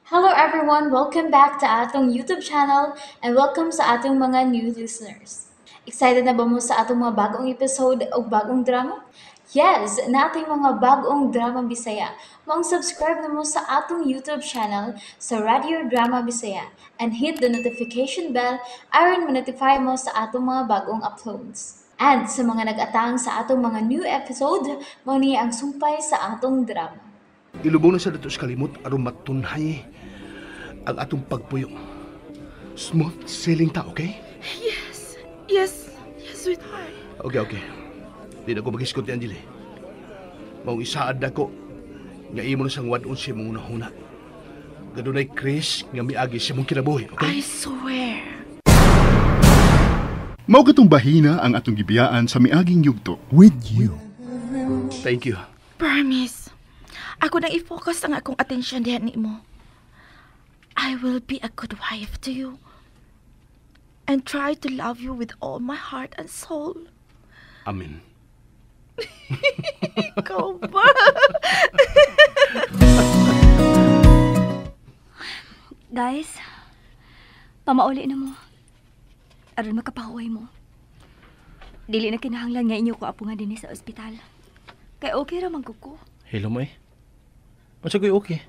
Hello everyone! Welcome back to atong YouTube channel and welcome sa atong mga new listeners. Excited na ba mo sa atong mga bagong episode o bagong drama? Yes! Nating mga bagong drama Bisaya. Maong subscribe na mo sa atong YouTube channel sa Radio Drama Bisaya and hit the notification bell aron ma-notify mo sa atong mga bagong uploads. And sa mga nag-atang sa atong mga new episode, mao ni ang sumpay sa atong drama. Ilubong na sa dato sa kalimot aron matunhay ang atong pagpuyo. Smooth sailing ta, okay? Yes. Yes. Yes, sweetheart. Okay, okay. Di na ko mag-isgot ni Angeli. Maong isaad na ko nga imo na siyang wadon siya mong unahuna. Gadunay Chris nga miagi siya mong kinabuhi, okay? I swear. Mao katong bahina ang atong gibiyaan sa miaging yugto. With you. Thank you. Promise. Ako nang i-focus ang akong atensyon diha nimo. I will be a good wife to you. And try to love you with all my heart and soul. Amen. Ikaw ba? Guys, pamauli na mo. Aron makapahuway mo. Dili na kinahanglan nga inyo ko apo nga dinhi sa ospital. Kay okay ra man ko. Hello mo eh. Unsa ko'y okay?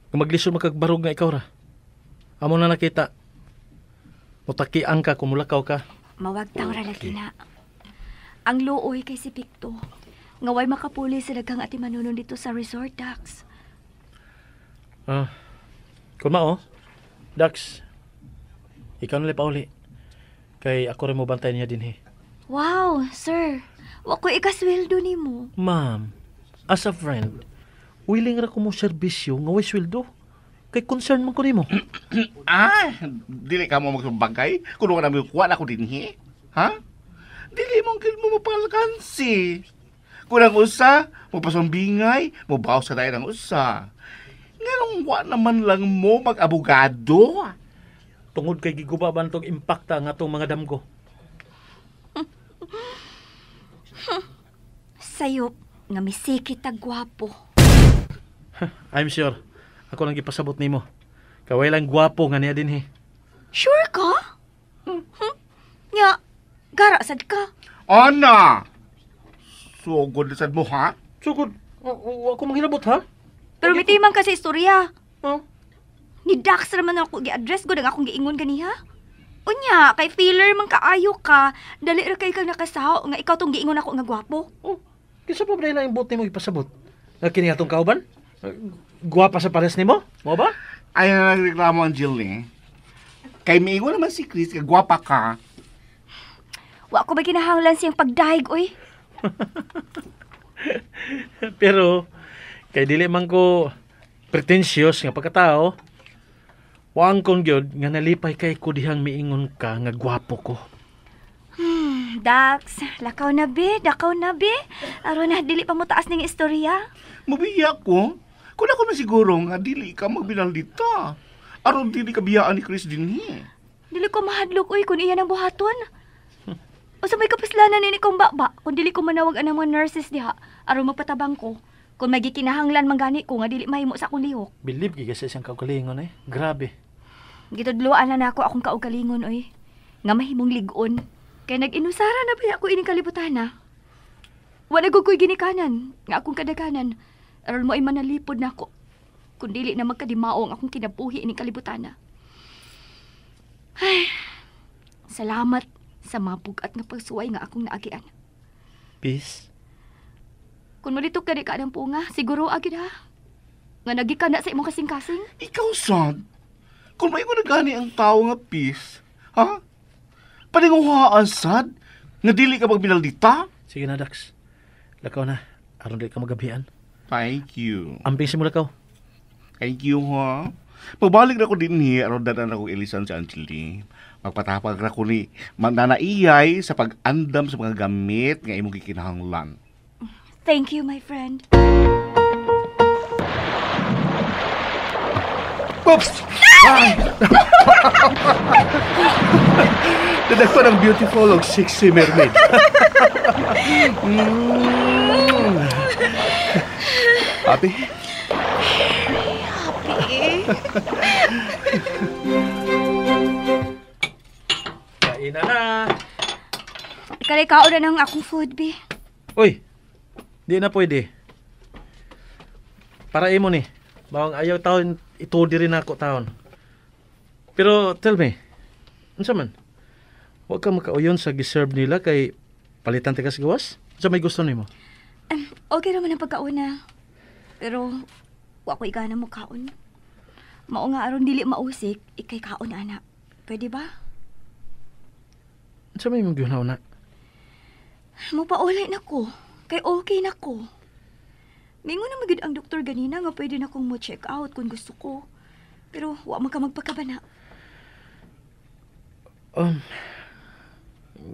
Kung maglisod makagbarog nga ikaw ra. Amo na nakita. Mutakiang ka kung mulakaw ka. Mawagtang ra lagi na. Ang luoy kay si Picto. Nga way makapuli sa daghang atimanunon dito sa resort, Dax. Ah. Kung mao, Dax, ikaw na pauli. Kay ako rin mo bantay niya dinhi. Wow, sir. Wa ko ikasweldo nimo. Ma'am, as a friend, willing ra ko mo serbisyo nga way sweldo. Kay concern man ko nimo. Ah, dili ka mo magsumbagay? Kuno ka namin kuha na ko dinhi. Ha? Dili mo gid mo mapalkansi. Kung ang usa, mapasumbingay, mobaw sa dahil ang usa. Nganong wa naman lang mo mag-abogado? Tungod kay giguba ba tong impakta nga atong mga damgo. Sayop nga misikit tag gwapo. I'm sure. Ako lang gipasabot nimo. Kaway lang gwapo nga niya dinhi. Sure ka? Nya, gara sad ka. Ana! Sugod na sad mo, ha? Sugod. Ako manghilabot, ha? Pero mitiman ka sa istorya. Oh. Ni Dax raman ako gi-address gud ang akong giingon ganiha. Unya, kay feeler man kaayo ka, dali ra kay kang nakasaho nga ikaw tong giingon ako nga gwapo. Oh, kinsa pa ba ang buot nimo ipasabot? Nga kini atong kauban? Gwapa sa pares nimo? Mo ba? Ay na nagreklamo ang Jill eh. Kay miingon naman si Chris, kay gwapa ka. Wa ko ba kinahanglan siyang pagdahig, oy? Pero kay dili man ko pretentious nga pagkatao, waang kong gyud nga nalipay kay ko dihang miingon ka nga gwapo ko. Dax, lakaw na be, dakaw na be. Aron na dili pa mo taas ning istorya. Mabiya ko. Kung ako na siguro nga dili ka magbinaldita. Aron dili ka biyaan ni Chris dinhi. Dili ko mahadlok oy kun iya nang buhaton. Usa may kapuslanan nini kong baba kung dili ko manawag ang mga nurses diha aron magpatabang ko. Kung magikinahanglan man gani ko nga dili mahimo sa akong lihok. Bilib gyud sa isang kaugalingon eh. Grabe. Gitudloan na nako akong kaugalingon oy. Nga mahimong lig-on. Kay nag-inusara na ba ako ining kalibutan na? Wala gud ko'y ginikanan nga akong kadaganan. Aron mo ay manalipod nako. Kung dili na magkadimao ang akong kinabuhi ining kalibutan na. Ay, salamat sa mga bugat nga pagsuway nga akong naagian. Peace. Kung malito ka di ka ng punga, siguro agad ha. Nga nagikan na sa imong kasing-kasing. Ikaw, sad. Kung may ko nagani ang tao nga peace, ha? Paninguhaan, sad. Nga dili ka magbinaldita? Sige na, Dax. Lakaw na. Aron dili ka magabian. Thank you. Amping si mulakaw. Thank you, ha? Pagbalik na ko din aron dadan ako ilisan si Angeli. Magpatapag ra ko ni mananaiyay sa pag-andam sa mga gamit nga imong gikinahanglan. Thank you, my friend. Oops! Ay! Dadagpan ang beautiful og sexy mermaid. Happy? Very happy. Kain na na. Ikalay kaon na ng akong food, bi. Uy, di na pwede. Para imo ni. Bawang ayaw taon, ito di rin ako taon. Pero tell me, unsa man? Huwag ka makauyon sa giserve nila kay palitan ti ka sa gawas? Unsa may gusto nimo? Okay naman ang pagkauna. Pero, wa ko igana mo kaon. Mao nga aron dili mausik, ikay kaon ana. Pwede ba? Unsa may imong gihuna-huna? Mopaulay na ko. Kay okay na ko. Mingon na magid ang doktor ganina nga pwede na kong mo check out kung gusto ko. Pero wa man ka magpakabana.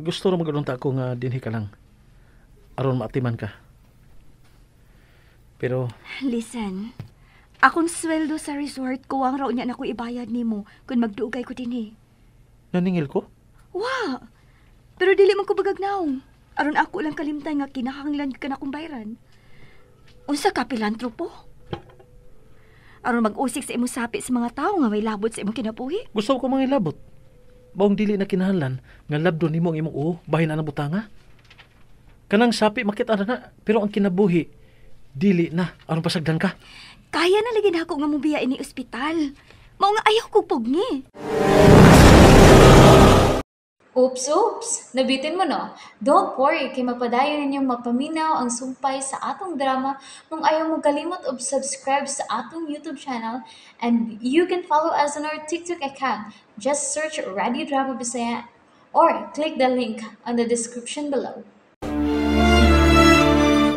Gusto ra magudunta ako nga dinhi ka lang. Aron maatiman ka. Pero Listen. Akong sweldo sa resort ko ang raw niya na ko ibayad nimo kung magdugay ko dinhi. Naningil ko? Wa. Pero dili man ko bagagnaw. Aron ako lang kalimtay nga kinahanglan ka na kong bayran. Unsa ka pilantropo? Aron mag-usik sa imong sapi sa mga tawo nga may labot sa imong kinabuhi. Gusto ko mangilabot. Baong dili na kinahanglan nga labdo nimo ang imong uo, bahin na ang butanga. Kanang sapi makita na na, pero ang kinabuhi dili na aron pasagdan ka. Kaya na lagi nako nga mobiya ini ospital. Mao nga ayaw ko pugni. Oops, oops! Nabitin mo, no? Don't worry, kay mapadayon ninyong mapaminaw ang sumpay sa atong drama kung ayaw mo kalimot og subscribe sa atong YouTube channel, and you can follow us on our TikTok account. Just search Radio Drama Bisaya or click the link on the description below.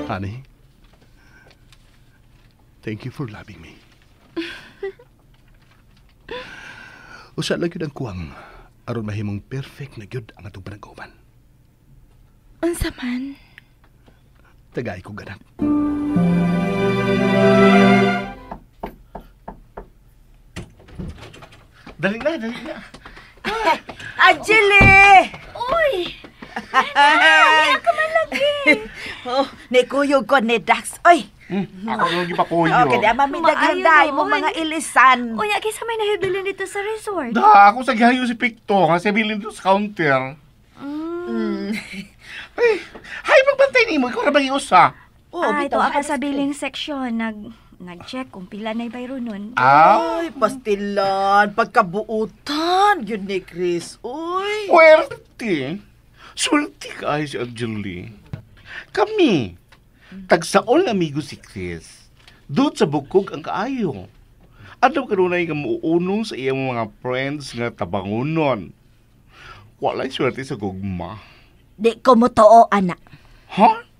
Honey, thank you for loving me. Usa lang yun ang kuwang aron mahimong perfect na gyud ang atong panag-uban. Unsa man? Tagay ko ganap. Dali na, dali na. Angeli! Uy! Ay! Ka man lagi. Oh, nikuyog ko ni Dax. Oy! Ako yung gipakuyo. Okay, di ama mi Maayo daghanday mo noon. mga ilisan. Unya kaysa may nahibilin dito sa resort. Da, ako sa gihayo si Picto nga siya bilin doon sa counter. Ay, hay magbantay nimo, ikaw ra bang iusa? Oh, Ah, ito bitaw, ako sa billing section nag-check kung pila na bayro nun. Ah, Ay, pastilan, pagkabuutan, yun ni Chris. Uy! Puwerte. Sulti ka ay si Anjali. Kami, tagsaon amigo si Chris. Doon sa bukog ang kaayo. Adlaw kanunay nga muuunong sa iyang mga friends nga tabangunon. Walay swerte sa gugma. Di ko mo too, anak. Ha?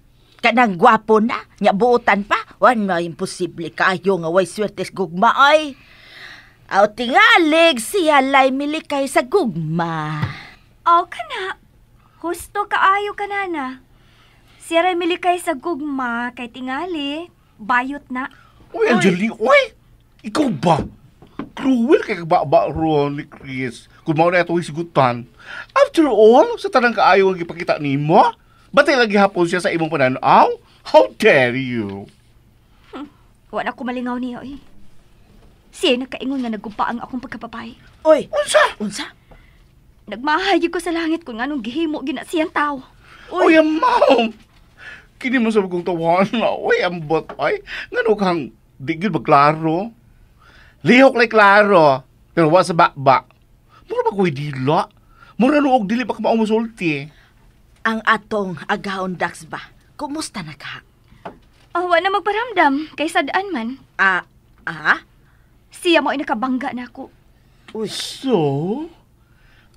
Kanang gwapo na, nya buutan pa. Wala, imposible kayo nga way swerte sa gugma ay. Aw tingalig siya lay milikay sa gugma. Aw ka na. Husto kaayo ka na na. Siya ray milikay sa gugma kay tingali, bayot na. Uy, Anjali, uy! Ikaw ba? Cruel kay kagbaba ron ni Chris. Kung mao na itong hisgutan. After all, sa tanang kaayo ang gipakita nimo, batay lagi hapon siya sa imong pananaw? How dare you? Wa na ko malingaw niya oy. Siya nakaingon nga nagumpa ang akong pagkapapay. Uy! Unsa? Unsa? Nagmahayag ko sa langit kung anong gihimo gina siyang tao. Uy, amaw! Kini mo sa kong tawanan na, uy, ambot, ay. Ngano kang, di gyud magklaro. Lihok lay klaro, pero wa sa bakba. Mura ba ko'y dila? Mura noog dili pa ka maumusulti. Ang atong agahon Dax ba? Kumusta na ka? Oh, wa na magparamdam kay sadaan man. Ah, ah? Siya mo ay nakabangga na ako. Uy! So,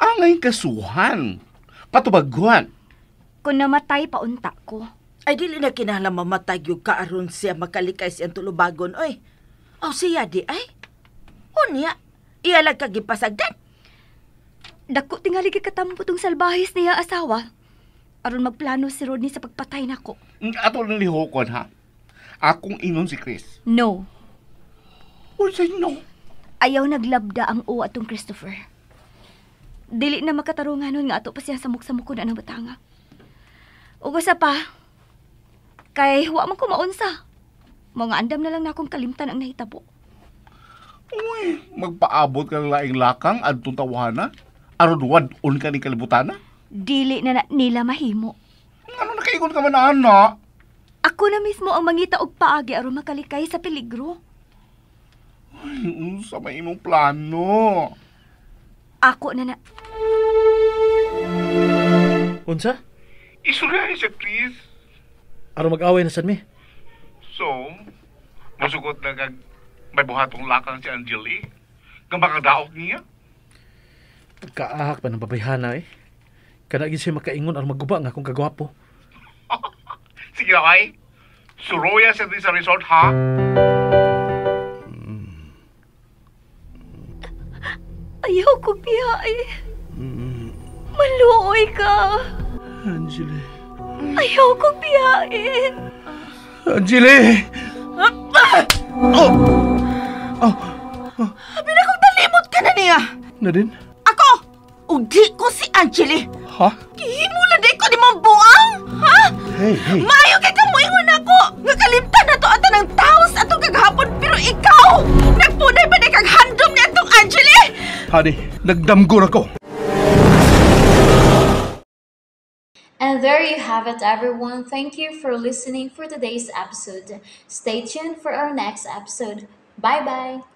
angay kasuhan, patubaguan. Kung namatay pa unta ko. Ay dili na kinahanglan mamatay gyud ka aron siya makalikay siyang tulubagon oy. Aw siya di ay. Unya, iya lang ka gipasagdan. Dako tingali kay katampo tong salbahis niya asawa. Aron magplano si Rodney sa pagpatay nako. Ato nang lihokon, ha? Akong inon si Chris. No. Uy, say no. Ayaw naglabda ang o atong Christopher. Dili na makatarungan nun nga ato pa siya samok-samok na ng batanga. Ug usa pa, kay wa man ko maunsa. Mga andam na lang na akong kalimtan ang nahitabo. Uy, Magpaabot ka ng laing lakang adtong tawhana? Aron wad-on ka ni kalibutana? Dili na, na nila mahimo. Ano nakaingon ka man ana? Ako na mismo ang mangita og paagi aron makalikay sa peligro. Ay, unsa may imong plano? Ako na na. Unsa? Istorya siya, Chris. Aron mag-away na sad mi. So, masugot na kag may buhatong lakang si Angeli? Nga makadaok niya? Pagkaahak pa ng babayhana eh. Kana gid siya makaingon aron maguba nga akong kagwapo. Sige na kay. Suroya siya din sa resort, ha? Ayaw ko biyae. Maluoy ka. Angeli. Ayaw ko biyae. Angeli! Oh! Oh! Abi na kung nalimot ka na niya. Nadine? Ako! Ug di ko si Angeli. Ha? Gihimo lang di ko ni mong buang. Ha? Hey, hey. Maayo kay kamuingon ako. Nga kalimtan na to ato ng taos atong kagahapon pero ikaw nagpunay pa ni kag handom ni atong Angeli. Honey, nagdamgo na ko. And there you have it, everyone. Thank you for listening for today's episode. Stay tuned for our next episode. Bye bye.